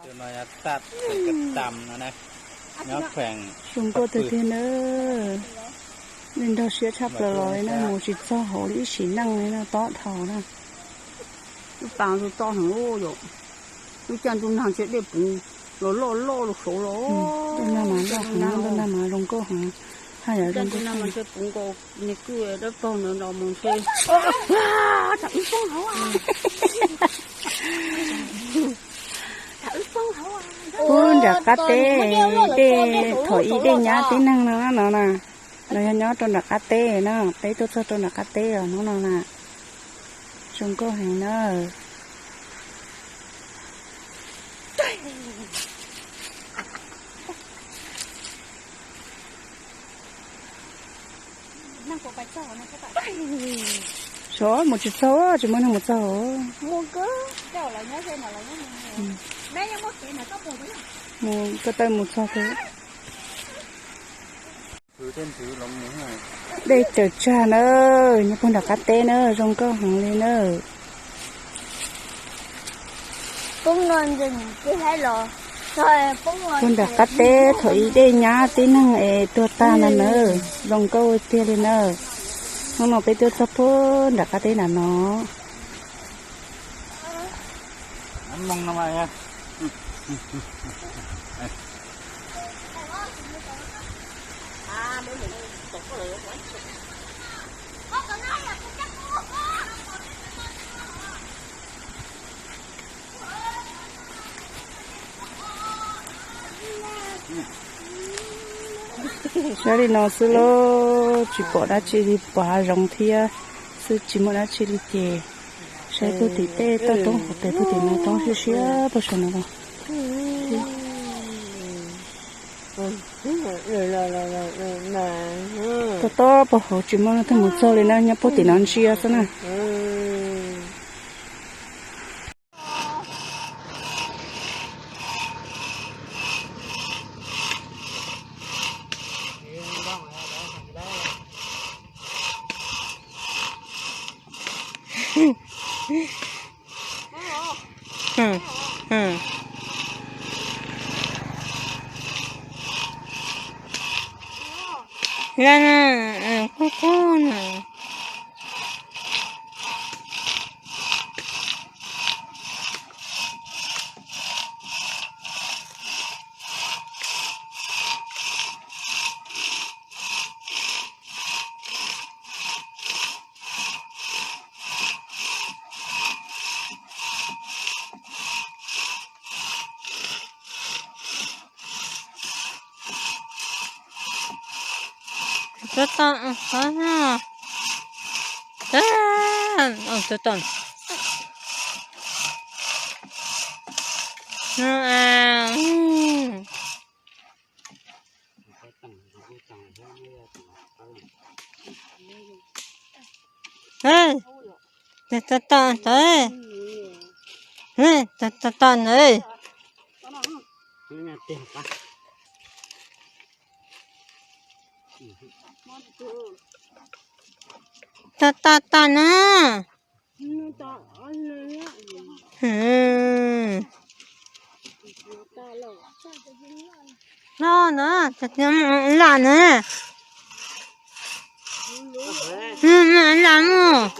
Zoo nkauj tiag tiag na. Nej nrog siab tshaj plaws los li na, mus tsis txog hauv li ib sim neej li na, tob dhau na. Lub pas tus to heev, lub caij ntuj nag ntshe dej puv los loj loj loj saud los. Ntuj nag mas loj heev, ntuj nag mas zoo nkauj heev. Haj yam zoo nkauj nag mas ntshe puv nkaus niag kwj dawb paug ntawd nrov mus ntshe. Ub, nram qab teb dej, thaum ub dej nyab tib neeg no no na. Los yog nyob rau nram qab teb na, peb tuaj txog rau nram qab teb os hnub no na. Zoo nkauj heev na. Xyov mus tsis txog, tsis muaj neeg mus txog. Mus ko taw mus txog. Dej tawm tsag na, nyob puag nram qab teb na, zoo nkauj heev li na. Puag nram qab teb thaum ub dej nyab tib neeg es tuag tag no na, zoo nkauj tiag li na. Hnub no peb tuaj txog puag nram qab teb nram no. Saib li no xwb lauj, tsis pom dab tsi li, pom hav zoov thiab xwb, tsis muaj dab tsi li ces saib puag tim tej toj roob hauv pes puag tim no roob siab siab puag saum no los. Tob tob puag hauv tsis muaj leej twg mus txog li na, nyob puag tim no ntsia xwb na. Tub toj, tub toj, tub toj. Tub toj, tub toj ntawd. Tub toj, tub toj na. No na, lam na. Lam mus.